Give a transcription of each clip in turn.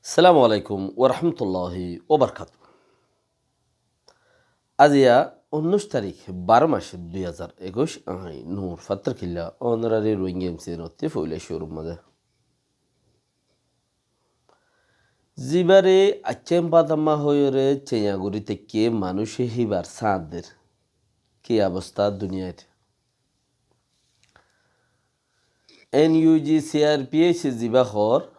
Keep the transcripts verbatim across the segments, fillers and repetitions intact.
Assalamu alaikum warahmatulláhi wabarakátuhu. Aziya unnúic tarík, baró mac, dui házar ekuic, añí Nur Fattor Killa, ónorari Rohingya M C N ottí foila cúrur mazé. Zibáre Aiccán Bátamá hoiyóre ceña gorí táikke manúice híbar sáñt der. Ki obostá duniyair? N U G, C R P H zibá hoór,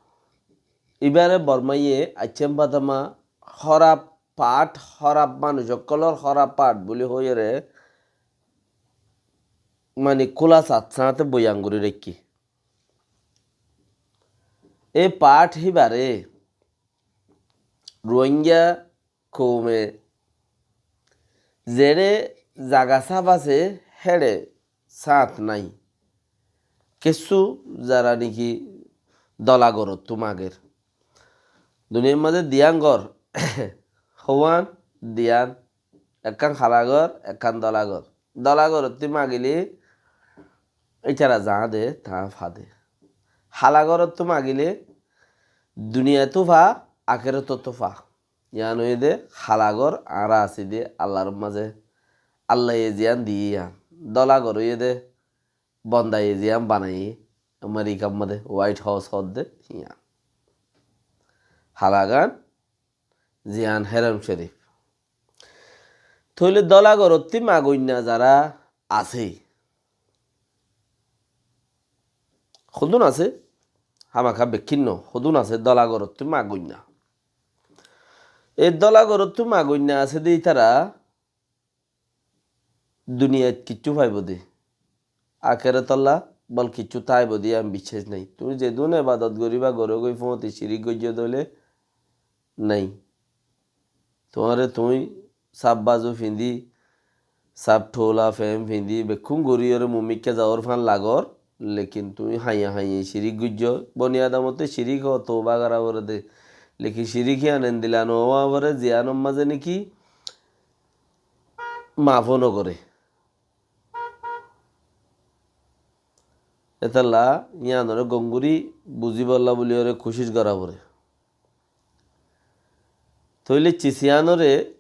ibáre Bormáye Aiccán Bátamá hóraf path, hóraf manúic ókkolór hóraf path buli hoiyóre, mani kúla sat sáñte boyan gorí raikké. E path híbare Rohingya koume zeçé zaga sáf asé, héçe sáñt nái. Kessú zara niki dola gorottú mager. Duniyair mazé diyan gór, houwan diyan, ekkán hala gór, ekkán dola gór. Dola gorottú magile ítara zañde tañá fade. Hala gorottú magile duniyaittú fa, akérotottú fa. Yián óiye dé hala gór añára así dé Allar mazé. Allaye ziyán diyé yián. Dola gór óiye dé bondaye ziyán banaiyé. Amerikar mazé White House hoódde yián. Halagán ziyán Heram Córif. Tóile dola gorottú magoinna zara asé. Hodún asé, hámaká bekkín no, hodún asé dola gorottú magoinna. E dola gorottú magoinna asé dé ítara duniyait kiccú faibo dé. Akérotolla bol kiccú táibo dé yián biccác nái. Tuñí zedún ebadot goríba goró goi fóñti cirík goijjó dóile nái. Tuáñre tuñí sáf bazu findi, sáf thóola fent findi, bekkún goríyoré mumikká zaór fán lagór, lekin tuñí hañiya hañiya cirík goijjó. Boni Adamottú cirík hoó touba gorá foré dé. Lekin cirík yián endila no ówa foré, ziyánor mazé niki maf ó no goré. Étalla yiánoré gom gorí buzíbolla bóliyoré kucíc gorá foré. Tóile cis yiánoré,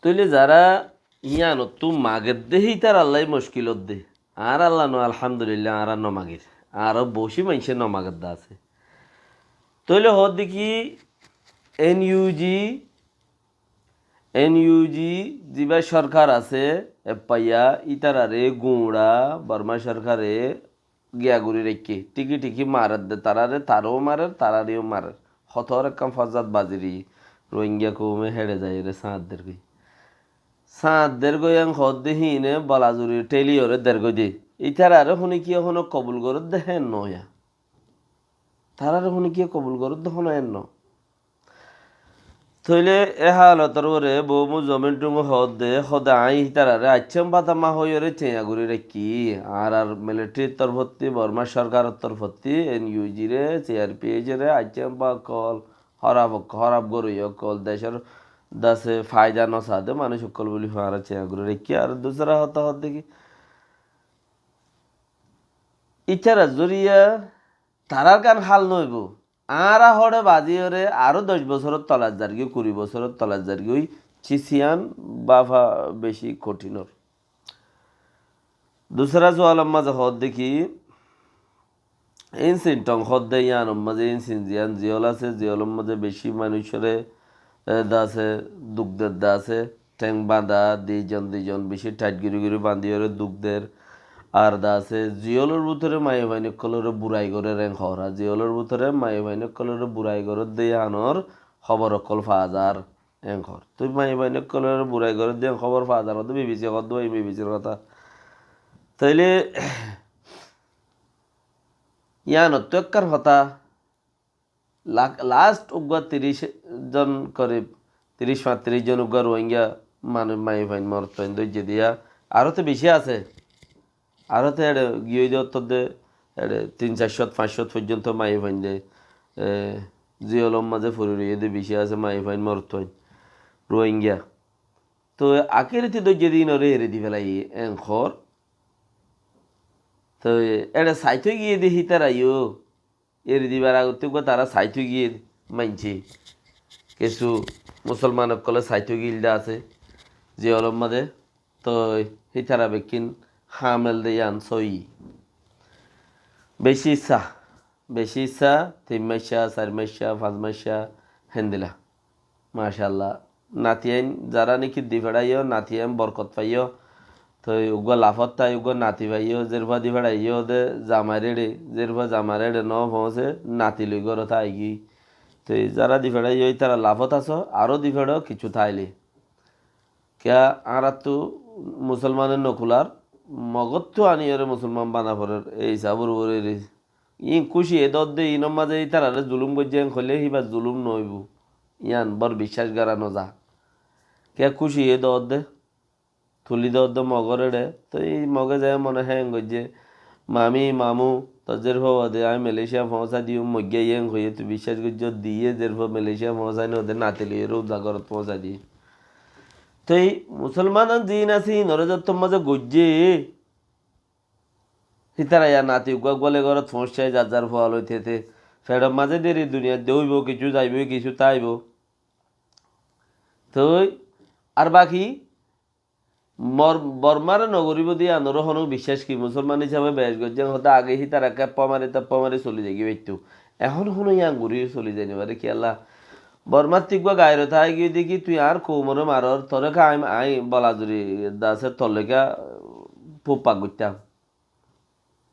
tóile zara yiánottú mager dé hítarallái muckil ódde. Añáralla no, alhamdulillah, añára no mager. Añára bóci maincé no mager dé asé. Tóile hoódde ki N U G, N U G zibá sorkar asé, eppaiya ítararé guñça Bormá sorkare giya gorí raikké. Thíki thíki marer dé tararé, taró marer, tarareyó marer. Hotór ekkán fozzat baziri Rohingya koume héçe zaiyóre sáñt dergói. Sáñt dergói en hoódde híine bolazuri théliyoré dergói dé. Ítararé hone kiyé hone kobul goródde hén no ya. Tararé hone kiyé kobul goródde hone hén no. Tóile e halotor uore Boumú Zomin Thung hoódde, hóde aññí hítararé Aiccán Bátamá hoiyóre ceña gorí raikkí. Añárar militaritor fottí, Bormá sorkaror torfottí, N U G re, C R P H re, Aiccán Bá ókkol, hóraf ókkol, hóraf goróiya ókkol, decór dase faida no saá dé manúic ókkol buli añára ceña gorí raikkí. Ar dusára hotá hoódde ki, ítarar zoriya tarár gán hál no óibo. Añára hoçé bazíyoré aró doc bosóror tolat zargói, kuri bosóror tolat zargói, cis yián báfa beci kothinor. Dusára zuwalor mazé hoódde ki, Insin Thong hoódde yiánor mazé Insin ziyán ziyól asé, ziyólor mazé beci manúicoré, e, dase duk der dase. Theng bañdá, duizon duizon beci thait gorí gorí bañdíyoré duk der. Ar dase ziyólor bútore maiyafuain ókkolóre burai gorér en hoór. Ar ziyólor bútore maiyafuain ókkolóre burai gorédde yiánor hóbor ókkol faa zar en hoór. Toi maiyafuain ókkolóre burai gorédde en hóbor faa zar hoódde B B C hoódde, B B C r hotá. Tóile yiánottú ekkán hotá, la-, last uggúa tiríc zon, korib tiríc fañtiríc zon uggúa Rohingya manúic, maiyafuain morotfuain dóijje diya, aró to beci asé. Aró to eçe giyói de óttor de, eçe tin sair cót, fañs cót foijjonto maiyafuain de, e, ziyólor mazé fori roiyé de beci asé maiyafuain morotfuain Rohingya. Toi akéri ti dóijje de inore eri di félaiye en hoór. Toi eçe saito giyé de hítara yó eri dibar agottú uggúa tará saitó giyé maincé. Kessú musolman ókkole saitó giyé de asé, ze olor mazé. Toi hítara bekkín hámel de yián sóiyi. Beci issá, beci issá, tin maicca, sair maicca, fañs maicca, héndilla. Macállah. Nati ain zará niki di feçáiyo, nati ain borkot faiyó. Toi uggúa lafot tái, uggúa nati faiyó, zerfua di feçáiyo de zamair éçe, zerfua zamair éçe no foóñse, nati loi górot aigiyói. Toi zará di feçáiyo, ítara lafot asó, aró di feçó, kessú táile. Kiyá añáráttu musolmane nokular, Mogóttu aniyóre musolman bana forer, ei hísabor uore re. Iín kúci e dódde, iínor mazé ítararé zulúm goijjé en hoilé híba zulúm noóibo. Yían bór biccác gora noza. Kiyá kúci e dódde, tuli dódde Mogór éçe, toi Mogé zaiyóre mone hé en goijjé, mami, mamu, tor zerfua de añí Malaysia foóñsai diyum, moiggiya en hoiyé tui biccác goijjó, diyé zerfua Malaysia foóñsai node nati loiyóre uza górot foóñsai diyé. Toi musolman ziín asé, iínoré zottór mazé goijjé, hítara yá nati uggúa uggúa loi górot foóñsai, zar zar fua loi tete. Feçor mazé deri duniyat de óibo, kessú zaibo, kessú táibo. Toi ar baki Mor-, Bormáre nogoríbo de yíanoró honó biccác ki, musolman hísabe bec goijjé, hoóde age hítara keppa mari teppa mari soli zaigói faitto. Ehón honó yían gorí soli zai nofare kiyólla? Bormáttu uggúa gairot aigiyói de ki, tui añár koumoré maror, toré ká añí, añí bola zuri dase torlói ká fuk fak goittám.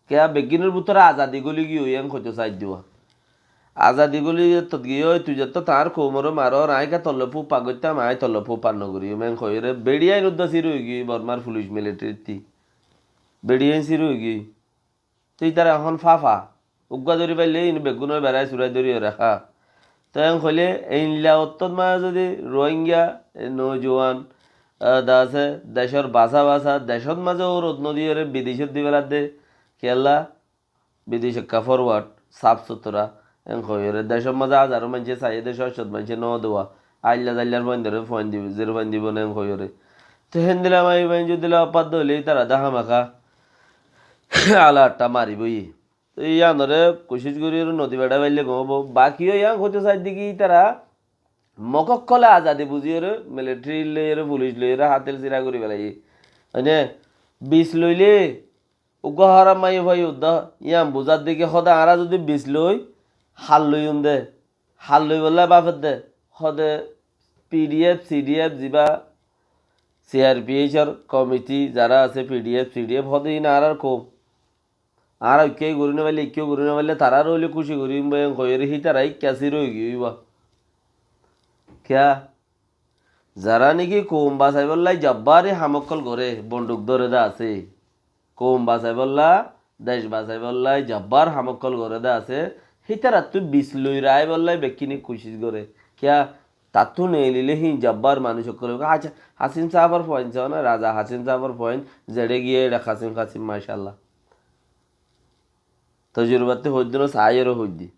Kiyá beggúnor bútore azadi góli giyói, en hoitó saidde. Azadi góli giyói, tui zettó tañár koumoré maror, añí ká torlói fuk fak goittám, añí torlói fuk fak nogoríyum, en hoiyóre beçiyain uddá sir óigiyói Bormár fulic militarittú. Beçiyain sir óigiyói. Toi ítara ehón fáfa. Uggúa dóri faillé iín beggúnore berai surai dóri raká. Toi en hoilé eilla ottót mazé zodi Rohingya, e, noujuwan, e, de asé, decór basá basá, decót mazé óurot nodiyóre bidecót di feladde, kiyólla, bidec ekká forward, saf sutura, en hoiyóre. Decót mazé házaro maincé saiyé de, cót cót maincé no dua. Ailla zaillar fuaindoré fuain dibo, zir fuain dibo na en hoiyóre. Toi héndilla maiyafuain zodi lofat dóile ítara de hámaká ala atta maribói. Toi yíanoré kucíc goríyoré nodi beçá faillé gom óibo. Bakiyó yían hoitó saidde ki ítara Mog ókkole azadi buzíyoré, militari loiyóre, fulic loiyóre, hátel sira gorí felaiyé. Mane, bis loilé, uggúa hóram maiyafuaye uddá, yían buzádde ki hoóde añára zodi bis loi, hal loiyum de, hal loibollá bafedde, hoóde P D F, C D F, zibá C R P H or komiti zará asé, P D F, C D F, hoóde iín añárar koum. Añára uikká gorí nofaillé, uikká gorí nofaillé, taráre óile kúci gorí dibo, en hoiyóre hítara ikká sir óigiyói ba. Kiyá? Zará niki koum basaibólla jabbari ham ókkol goré, bonduk dóre de asé. Koum basaibólla, dec basaibólla jabbar ham ókkol goré de asé, hítarattú bis loi raibólla bekkúne kucíc goré. Kiyá? Tattú neelilé hín jabbar manúic ókkol. Accá, Hasim sáfor fuain só na, raza Hasim sáfor fuain, zeçé giyé eçé Hasim, Hasim, macállah. Tojurubattú hoiddé no, saiyóre hoiddé.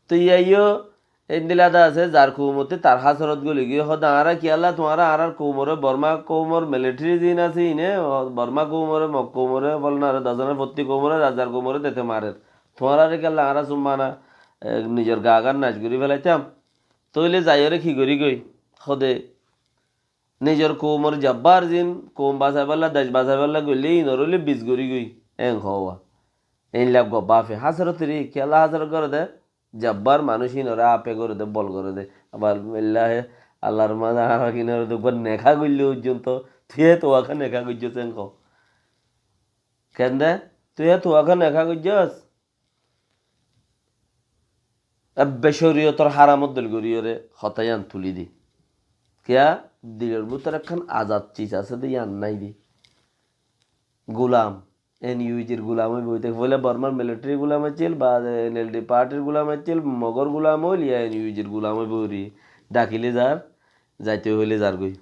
Toi yíaiyó endilla de asé, zar koumottú tar hásarot góli giyé, hoóde añára kiyólla tuáñra añárar koumoré, Bormá koumor militari ziín asé iíne, Bormá koumoré, Mog koumoré, folnaré, dosanaré, fottí koumoré, zar zar koumoré dete marer. Tuáñraré kiyólla añára summa na, e, nizor gaagán nac gorí felaitám. Tóile zaiyóre ki gorí goi? Hoóde nizor koumor jabbar ziín, koum basaibólla, dec basaibólla goillé, iínoré óile bis gorí goi, en hoó. Eilla gobáfe hásarot ri, kiyólla hásarot goré de? Jabbar manúic iínoré ape goré de, bol goré de. Abar eilla he, Allar mazé añára iínoré de uggúa neká goillé foijjonto, tui e tuáñka neká goijjós en hoó. Kende? Tui e tuáñka neká goijjós? Ebbe córiyotor háramor dóil goríyoré hotá yían tulí di. Kiyá? Dilor bútore ekkán azad ciz asé de yían nái di. Gulam, N U G r gulam ói boi táke. Foila Bormar militari gulam accíl, baade N L D partir gulam accíl, Mogor gulam óil, yá N U G r gulam ói boi ri. Dhakilé zar, zaite hoilé zargói.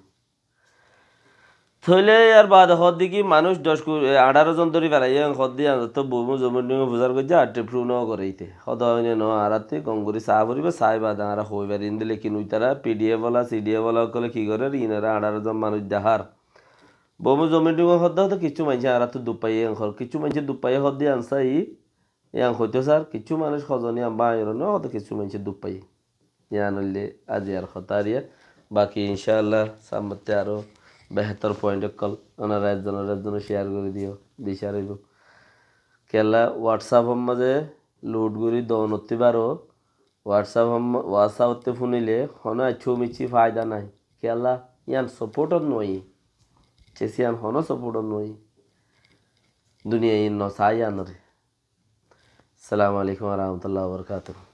Tóile yar baade hoódde ki manúic doc ku-, e, añçáro zon dóri felaiyé, hoódde añárattú Bomu Zomin Wing e fusár goijjé, añárattú proof no goré íte. Hoódde óine no, añárattú gom gorí saá foribó, saái baade añára hoói farim de, lekin uitará P D F ola, C D F ola ókkole ki gorér, iínoré añçáro zon manúic dehár. Bomu Zomin Wing e hoódde hoódde kissú maincé añárattú duk faiyé, en hoór, kissú maincé duk faiyé hoódde ansá í, Yián hoitó sár, kissú manúic hozon yián báñgi ronó, hoto kissú maincé duk faiyé. Yián óilde aziyar hotá ar yián. Baki incálla sámmottú aró behétor point ókkol onora ezzonor ezzone share gorí diyo, dicá roibó. Kiyólla WhatsApp or mazé load gorí donottú baro, WhatsApp or ma-, WhatsApp ottú funile hono accú miccí faida nai. Kiyólla yián support ot no. Cesi yián hono support ot no. Duniyai no saá yiánore. Assalamu alaikum wa rahmatullahi wa barakatuhu.